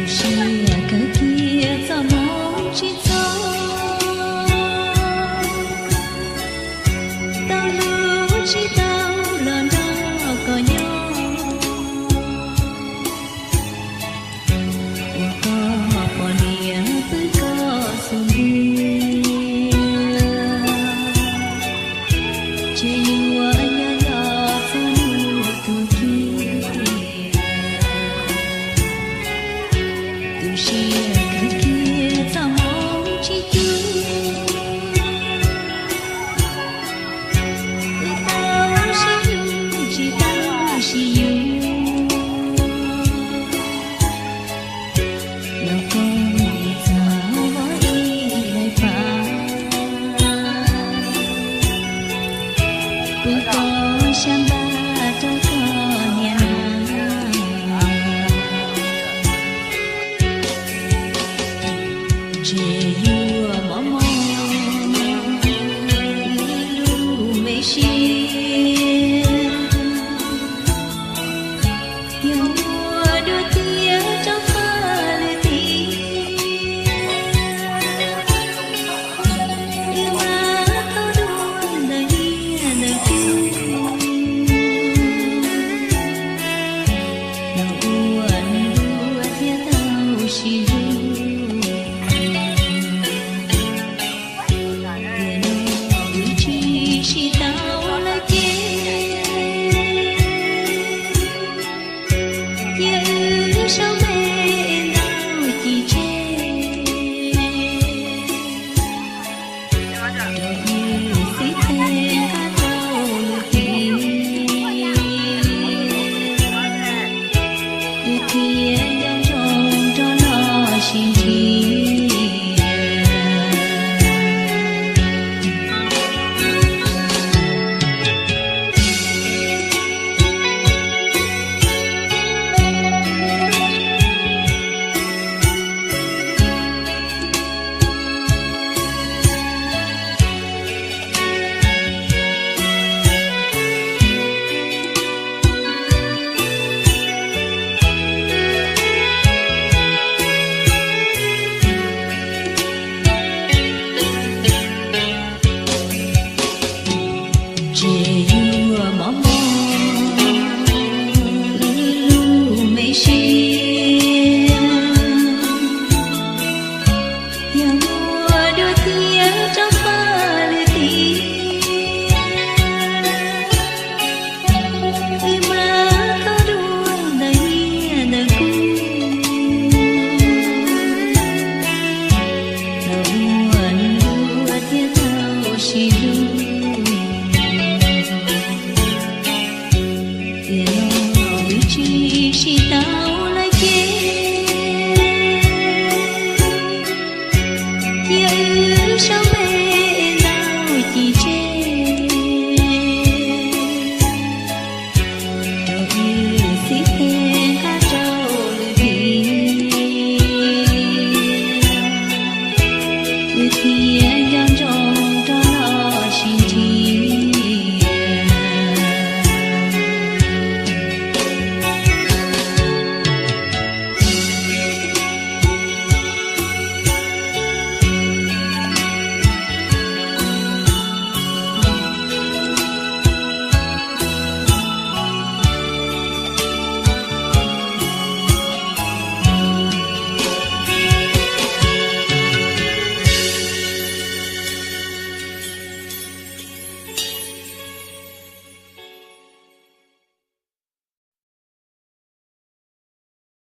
Siab kawg kiag txoj hmoov tsis txog, tau hlub tsis tau los nrog koj nyob. Ua koj poj niam pw koj xub ntiag, ntshe yuav nyob nyob txog hnub tuag kiag. Tu siab kawg kiag txoj hmoov tsis tu, wb tau sib hlub tsis tau sib yuav. Los koj ib txhab vov ib daim paj, pw koj xyab npab rau koj niam na. Ntshe yuav mos mos lub me siab, yog ua dua tiag rau paj lwm tiag. Wb mas tau dua ntawm niam ntawm txiv, los ua neeg dua thiaj tau sib hlub. Tiam no wb tsis sib tau lawm ces, cia wb sau npe ntau ci tseg, rau ib xib teg nqa rau lwm tiag, wb thiaj